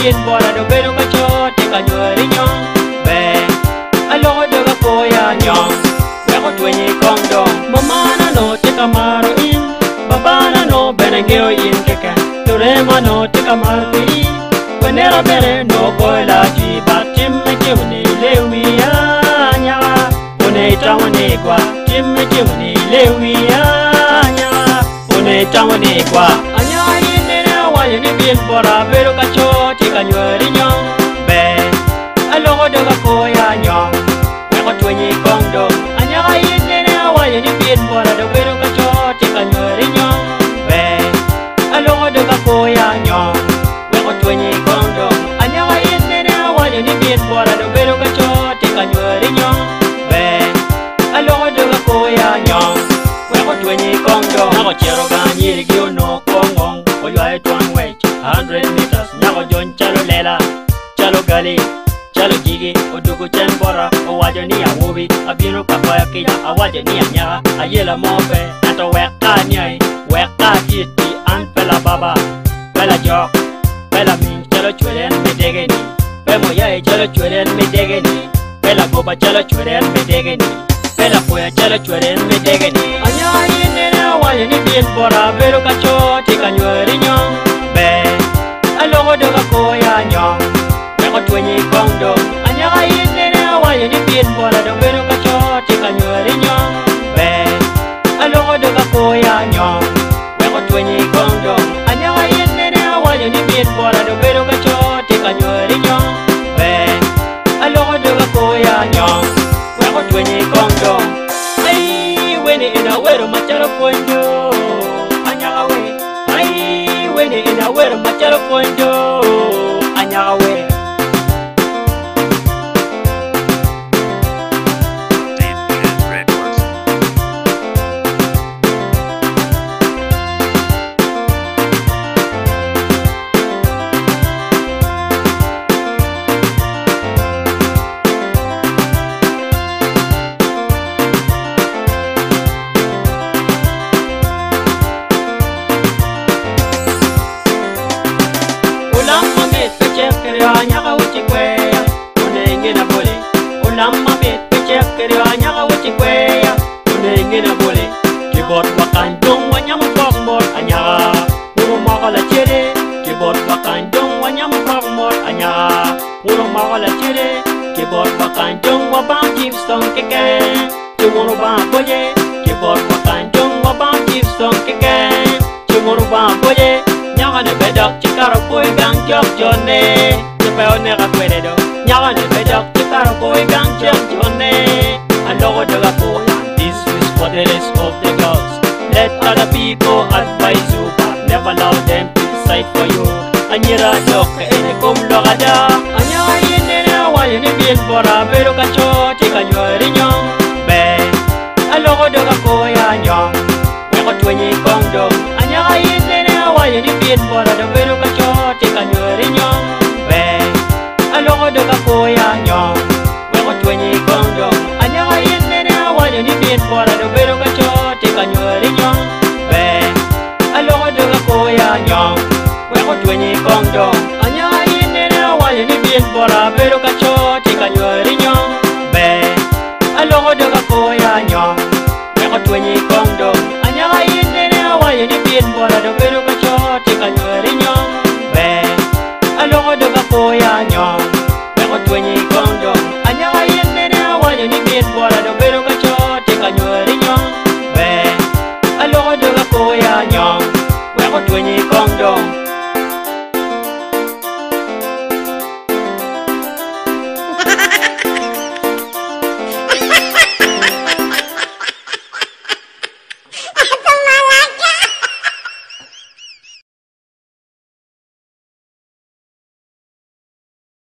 bin bota dong bedo ka co tye ka nyweri nyong Ber aloko doga koya nyong Wek otwenyi kong dong Mamana nongo tye ka maro in Babana nongo bene ngeyo in keken Lurema nongo tye ka maro piri Wenera bene nongo goyo lajwi But tim me timo ni lewi anyaka One itamo ni gwa Tim me timo ni lewi anyaka One itamo ni gwa Anyaka in nene awaco ni bin bota bedo ka co tye ka nyweri nyong Ber aloko doga koya nyong Wek otwenyi kong dong Anyaka in nene awaco ni bin bota dong bedo ka co tye ka nyweri nyong Ber aloko doga koya nyong Wek otwenyi kong dong Anyaka in nene awaco ni bin bota dong bedo ka co tye ka nyweri nyong Ber aloko doga koya nyong Wek otwenyi kong dong Nyako ocito gang anyirigi onongo kongong Oywayo twon ngwec 100 meters Nyako ojony calo lela calo gali calo jigi Odwogo cen bota owaco ni awobi Abino ka goyo kica awaco ni anyaka Ayela mo pe ento wek ka aniangi Wek ka atiti an pe lababa pe lajok pe laming calo cwelen me dege-ni Pe muyai calo cwelen me dege-ni Pe lagoba calo cwelen me dege-ni Pe lakoya calo cwelen me dege-ni Anyaka in nene awaco ni bin bota Bedo ka co tye ka nyweri nyong Ber aloko doga koya nyong Wek otwenyi kong dong Anyaka in nene awaco ni bin bota Dong bedo ka co tye ka nyweri nyong Ber aloko doga koya nyong Wek otwenyi kong dong Anyaka in nene awaco ni bin bota Dong bedo ka co tye ka nyweri nyong Ber aloko doga koya nyong Wek otwenyi kong dong Ai weni eni awero macalo pwony do Anyaka we Ai weni eni awero macalo pwony do Anyaka we Deep Hit Records. Olam mamit pe cek kiryo anyaka wuci kweya One ngina bole Olam mamit pe cek kiryo anyaka wuci kweya One ngina bole Ki bot wakany dong wanyamo pok mot anyaka Wun omoko lacede Ki bot wakany dong wanyamo pok mot anyaka Wun omoko lacede Ki bot wakany dong wabango chips dong keken Ci wun obango boje Ki bot wakany dong wabango chips dong keken Ci wun obango boje Nyako ni be dok ci kato kwo i gang jok jone Ci pe oneka kwede do Nyako ni be dok ci kato kwo i gang jok jone Aloko doga koya This is for the rest of the girls Let other people advise you But never allow them to decide for you Anyira dok eni kom lok ada Anyaka in nene awaco ni bin bota Bedo ka co tye ka nyweri nyong Ber aloko doga koya nyong Wek otwenyi kong dong Anyaka in nene awaco ni bin bota Dong bedo ka co tye ka nyweri nyong Ber aloko doga koya nyong Wek otwenyi kong dong Anyaka in nene awaco ni bin bota Dong bedo ka co tye ka nyweri nyong Ber aloko doga koya nyong Wek otwenyi kong dong Anyaka in nene awaco ni bin bota Bedo ka co tye ka nyweri nyong Ber aloko doga